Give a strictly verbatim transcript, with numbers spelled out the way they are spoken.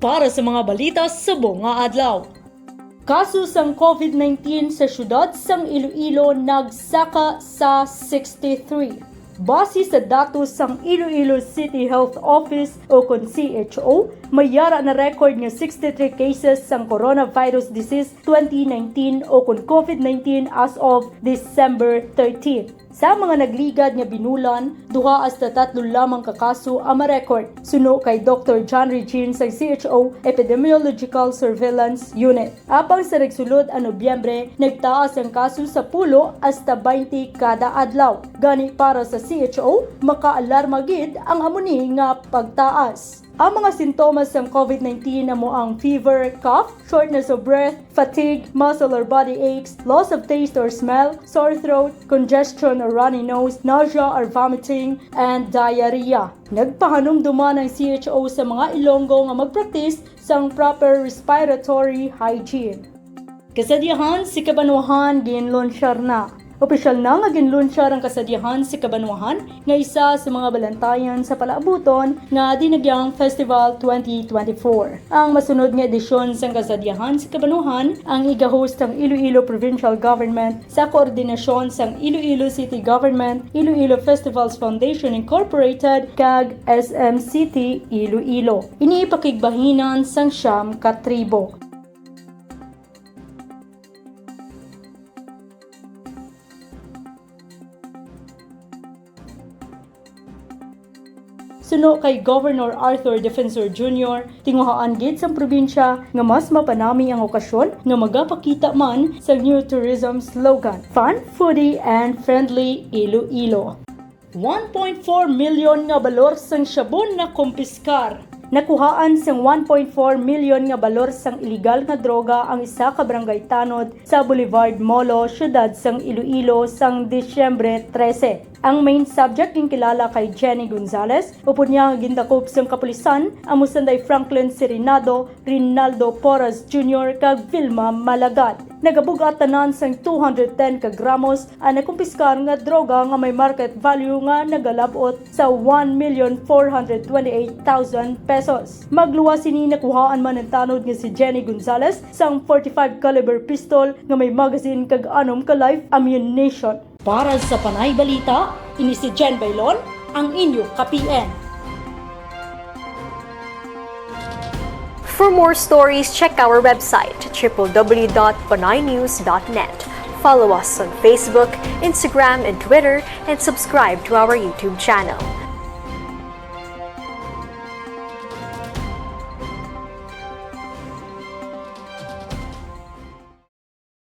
Para sa mga balita subong nga adlaw. Kaso sang COVID nineteen sa siyudad sang Iloilo nagsaka sa sixty-three. Base sa datos sang Iloilo City Health Office o kon C H O, may yara na record nga sixty-three cases sang coronavirus disease twenty nineteen o kon COVID nineteen as of December thirteen. Sa mga nagligad nga binulan, duha hasta tatlo lamang ka kaso ang ma-record, suno kay Doktor John Regine sang C H O Epidemiological Surveillance Unit. Apang sa nagsulod ang Nobyembre, nagtaas ang kaso sa pulo hasta twenty kada adlaw. Gani para sa C H O, makaalarma gid ang amo ni nga pagtaas. Ang mga sintomas sang COVID nineteen amo ang fever, cough, shortness of breath, fatigue, muscle or body aches, loss of taste or smell, sore throat, congestion or runny nose, nausea or vomiting, and diarrhea. Nagpahanumduman ang C H O sa mga Ilonggo nga mag-practice sang proper respiratory hygiene. Kasadyahan sa kabanwahan ginlunsyar na. Opisyal na nga ginlunsyar ang kasadyahan sa kabanwahan nga isa sa mga balantayan sa palaabuton nga Dinagyang Festival twenty twenty-four. Ang masunod nga edisyon sang kasadyahan sa kabanwahan ang iga-host sang Iloilo Provincial Government sa koordinasyon sang Iloilo City Government, Iloilo Festivals Foundation Incorporated, kag S M City Iloilo. Ini pakigbahinan sang siyam ka tribo. Suno kay Governor Arthur Defensor Junior, tinguhaan gid sang probinsya nga mas mapanami ang okasyon nga magapakita man sa new tourism slogan, Fun, Foodie, and Friendly Iloilo. One point four milyon nga balor sang shabu nakumpiskar. Nakuhaan sang one point four milyon nga balor sang iligal nga droga ang isa ka barangay tanod sa Boulevard Molo, siyudad sang Iloilo, sang Disyembre trese. Ang main subject ginkilala kay Jenny Gonzalez, upod niya nga gindakop sang kapulisan, amo sanday Franklin Serenado, Rinaldo Porras Junior, kag Vilma Malagad. Nagabug-at tanan sang two hundred ten ka gramos ang nakumpiskar nga droga nga may market value nga nagalab-ot sa one million four hundred twenty-eight thousand pesos. Magluwas sini, nakuhaan man ang tanod nga si Jenny Gonzalez sang forty-five caliber pistol nga may magazine kag anom ka live ammunition. Para sa Panay Balita, ini si Jen Bailon, ang inyo ka-P N. For more stories, check our website, triple W dot panaynews dot net. Follow us on Facebook, Instagram, and Twitter, and subscribe to our YouTube channel.